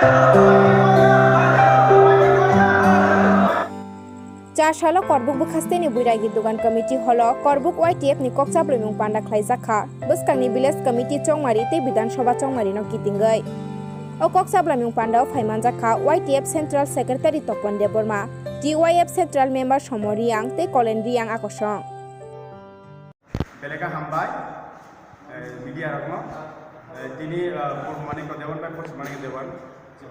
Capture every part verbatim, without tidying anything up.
Char salo Korbuk bwkhasteni Buiragi Dugan Committee holo Korbuk Y T F ni kokchap rimung panda khlaijak kha. Bwskangni Village Committee chongmari tei Bidhan Sabha chongmari no kitingwi. O kokchap rimung panda o phaimanjak kha Y T F Central Secretary Topon Debbarma, T Y F Central Member Somo Riang tei Kolen Riang akosong. Belai khe hambai, eh, media rokno, eh, tini, eh, Purbo Manikya Dewan bai Poschim Manikya Dewan,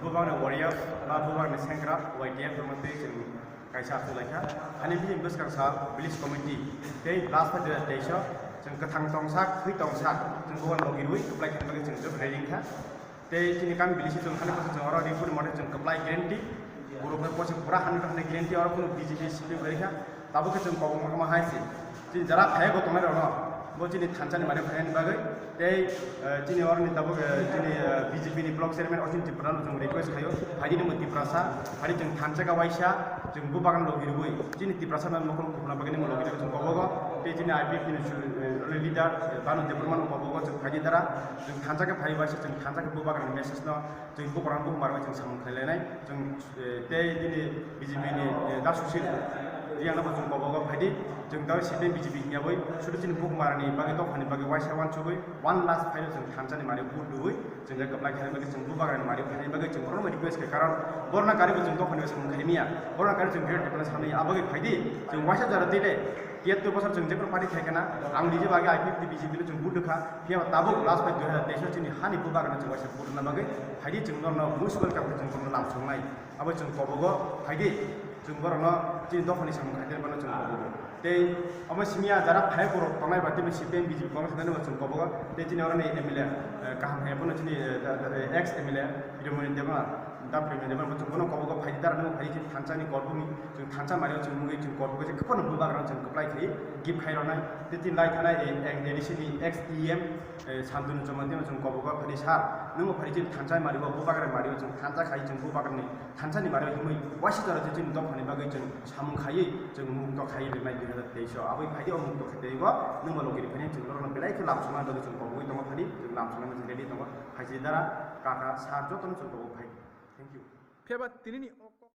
bubakni warrior ba bubakni sengkrak Y T F rokno tei chwng kaisa achuk laikha. Hani bini bwskang sal village committee tei last phaidi teisa chwng kwthang tongsa, thwi tongsa, chwng bubagra logi rwi kwplai khaina bagwi chwng joto ready wngkha. Tei chini kami bili si chwng hani bwswk chwng oro report mate chwng kwplai guarantee. Borok bai poisa pura hundred percent guarantee, oro kunu B J P C P I gari kha. Tabuk khe chwng kobokma kama hai se. Chini jara phai bo tongnai rokno bo chini thansa ni mari phaini bagwi. Tei, eh, chini oroni tabuk, eh, chini, eh, B J P ni block chairman Achin Tripura no chwng request khaio. Phaidi nimo Tiprasa, phaidi chwng thansa ka waisa, chwng bubagra logi rwi. Chini Tiprasa no mokol khupna bagwi nimo logi rwi chwng kobogo. Tei chini I P F ni, eh, leader, eh, Banu Debbarma no kobogo chwng phaidi dara. Chwng thansa khe phai waisa chwng thansa khe bubagra ni message no. Chwng bubagra bubagra chwng samung khlai lainai. Chwng, eh, tei nini B J P ni, eh, da Sushil Riang no bo chwng kobogo phaidi. Chwng da C P M B J P hinya bai. Sudu chini bubagra ni bagwi dophani bagwi waisa wansugwi one last phaino chwng thansa ni mari vote rwi. Chwng khe kwplai khaina bagwi chwng bubagra ni mari phaina bagwi chwng borokno request khe. Karon borokno kari bo chwng dophani samung khaimya. Borokno kari chwng great development samni abagwi phaidi. Chwng waisa jora twi le. Tiyatwi bosor chwng jephru party khai khana, ang niji bagwi I P F T B J P no chwng vote rwkha, phiya ba tabuk last bai dui hazar teis o chini hani bubagra no chwng waisa vote rwna bagwi phaidi chwng norno municipal cup chwng norno lam songnai. Abo chwng kobogo phaidi chwng borokno chini dophani samung khaitani bono chwng kobogo. Tei omo simiya jara phai borok tongnai ba tini C P M B J P Congress tongnai bo chwng kobogo. Tei chini oroni M L A, eh, kaham hai bono chini, eh, da, da, eh, ex M L A Bidyamoni Debbarma, Dam Bidyamoni Debbarma bo chwng bono kobogo phaidi dara nung phaidi chini thansa ni korbumi. Chwng thansa mari o chwng mungwi chwng korbukhe jephano bubagrano chwng kwplai khai gift khai rwnai. Tei chini lai thanai, eh, A D C ni ex E M, eh, Santanu Jamatia no chwng kobogo phadi sir, nwngbo phadi chini thansa mari o bubagra mari o chwng thansa khai chwng bubagrani thansa ni mari o himwi waisa jora chwng chini dophani bagwi chwng samung khaiwi chwng mukto khai rwnai dui hazar teis o. Aboni phadi o mukto khai teibo nwngbo logi rwphani chwng norokno belai khe lam songna bagwi chwng kobogwi tongo phadi chwng lam songna bagwi chwng ready tongo. Phaisi dara kaka sir jotono chwng kobogwi phai. Thank you. Phiya ba tinini o